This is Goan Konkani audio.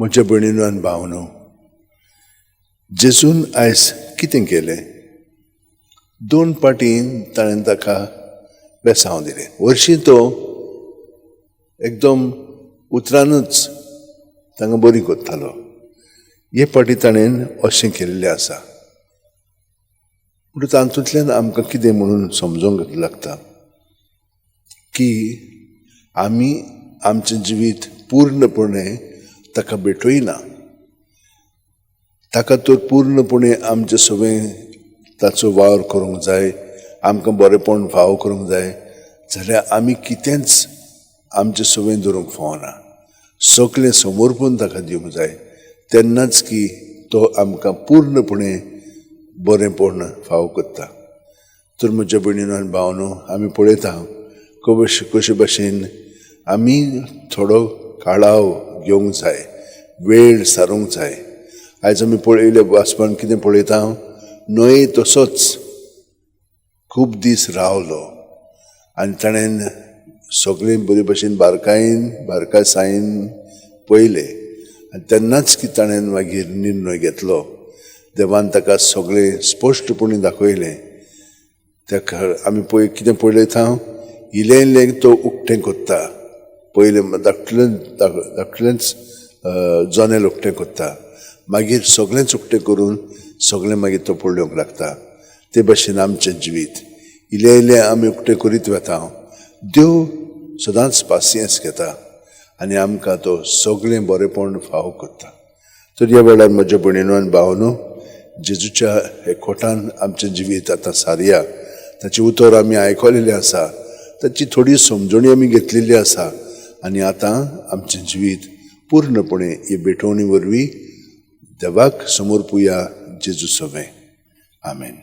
म्हज्या भयणीनो आनी भावनो, जेजून आयज कितें केलें? दोन पाटी ताणें ताका बेसांव दिलें. वर्शी तो एकदम उतरानूच तांकां बरी करतालो. हे पाटी ताणें अशें केल्लें आसा. पूण तातूंतल्यान आमकां कितें म्हणून समजूंक लागता की आमी आमचें जिवीत पूर्णपणे ताका भेटयना. ताका तर पूर्णपणे आमचें सगळें ताचो वावर करूंक जाय, आमकां बरेंपण फावो करूंक जाय जाल्यार आमी कितेंच आमचें सगळें दवरूंक फावना. सगळें समर्पण ताका दिवंक जाय, तेन्नाच की तो आमकां पूर्णपणे बरेंपण फावो करता. तर म्हज्या भयणीनो आनी भावनो, आमी पळयता कशे भशेन आमी थोडो काळाव घेवंक जाय, वेळ सारूंक जाय. आयज आमी पळयले वाचपान कितें पळयता, न्हंय तसोच खूब दीस रावलो आनी ताणें सगळें बरे भशेन बारकायेन बारकासायेन पळयलें आनी तेन्नाच की ताणें मागीर निर्णय घेतलो. देवान ताका सगळें स्पश्टपणी दाखयलें. ताका आमी पळय कितें पळयता, इल्लें इल्लें तो उक्तें करता. पयलें धाकटुलें धाकटुलेंच जनेल उक्तें करता, मागीर सगळेंच उक्तें करून सगळें मागीर तो पळोवंक लागता. ते भशेन आमचें जिवीत इल्लें इल्लें आमी उक्तें करीत वता. देव सदांच पासियेंस घेता आनी आमकां तो सगळें बरेंपण फावो करता. तर ह्या वेळार म्हज्या भयणीनो आनी भावनो, जेजूच्या एकवटान आमचें जिवीत आतां सारया. ताचें उतर आमी आयकलेलें आसा, ताची थोडी समजणी आमी घेतलेली आसा आनी आतां आमचें जिवीत पूर्णपणे हे भेटवणी वरवीं देवाक समर्पुया जेजू सवें. आमेन.